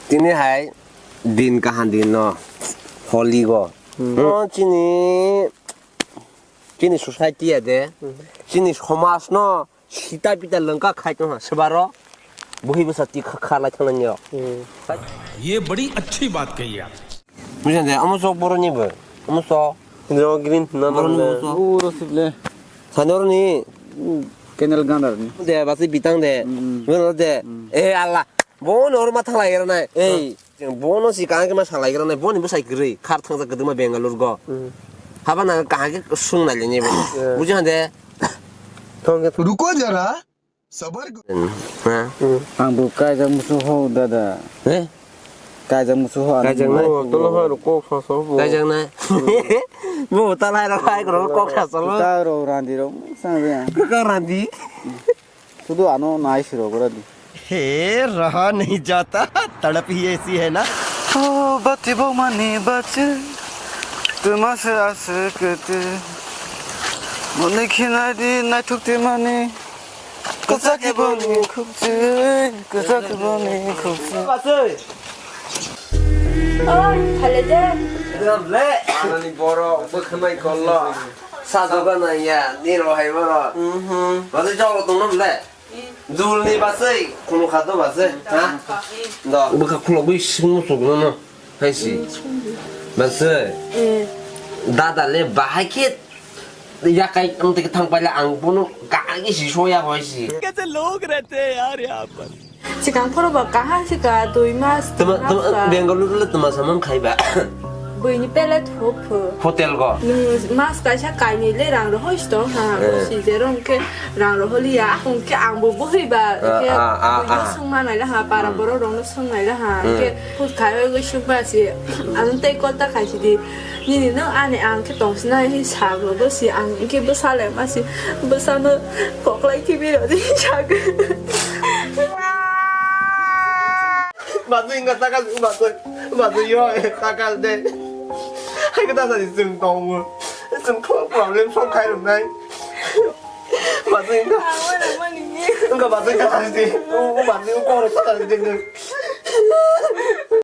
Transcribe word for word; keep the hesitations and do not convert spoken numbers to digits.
Tini hai din kaham din no, holi go. Hmm. No, chini, chini society ya de, Hmm. chini somaj no sita pita lengka khai tong ha, sebaro buhi bwsa ti kha, kha lai thang nang yo. Hmm. ये बड़ी अच्छी बात कही आप। Buji de, amo sok boro ni bo, amo sok. Hindro green na Boro ni na. Bo sok. Uro sible. Sanor ni. Kenel gandar ni. De, basi bitang de. Hmm. Boro de. Hmm. Eh, Allah. Bo nor ma thalai gra nai. Ei, bono si kaham khe ma salai gra nai. Boni bwsai kwrwi. Khar thangsa kwdwma Bengaluru go. Hmm. Haba na kaham khe sung nai le ni bo. Yeah. Buji hande. Thong khe. Ruko jara. Sabar karo. Ha? Hmm. Ang bo kaijak musu ho dada. Eh? Kaijak musu ho. Kaijak na. Oh, tolo ha ro kok sa sa bo. Kaijak na. Bo ta lai ro hai ro kok sa sa lo. Ta ro randi ro sang ya. Kok randi. Sudu ano nai siro gora di. हे रहा नहीं जाता, तड़प ही ऐसी है ना। O bati bo mani bache, tuma se ase kete. Moni khinai di nai thuk ti mani. Kasa ki boni khukche, kasa ki boni khukche. Oi, khale je. Ble, anani boro bwkhanai kollo. Sajoga naiya, niro hai boro. Mhm. Bade jolo tongno ble. Dulni basai, khunu khato basai, ha? Do. Bwkha khulogwi singmo sugno no, hai si. Basai. Dada le bahai khe yakai ang teke thang paila ang bono gagi si soya hoi si. कैसे लोग रहते हैं यार यहाँ पर। Sikang phoro ba kaha sika dui mas, Tuma, tui mas tuma, ba. Bengaluru le tuma samang khai ba. Buini pelet hopho. Hotel go. Nwng mas kaisa kainwi le rang rohoi sto ha. Eh. Si je rong khe rang roholi ya. Hong khe ang bo bohi ba. Ah, khe ah, ah, buino ah. Sung manai la ha. Para Hmm. Borok rok no sung nai la ha. Hmm. Khe phut khai oi sung ba si. Ang tei kota khai si di. Nini no ani ang khe tong sinai hi sa go bo si. Ang khe bwsa le ma si. Bwsa no koklai kibi ro di sa go. Matwi wngkha taka, matwi, matwi yo, taka de. Hai khe tasa di chwng tongo. Chwng kho problem solve khai rwnai. Matwi wngkha. Ang wala mani ni. Wngkha matwi tasa di. U, u matwi u kok tasa di.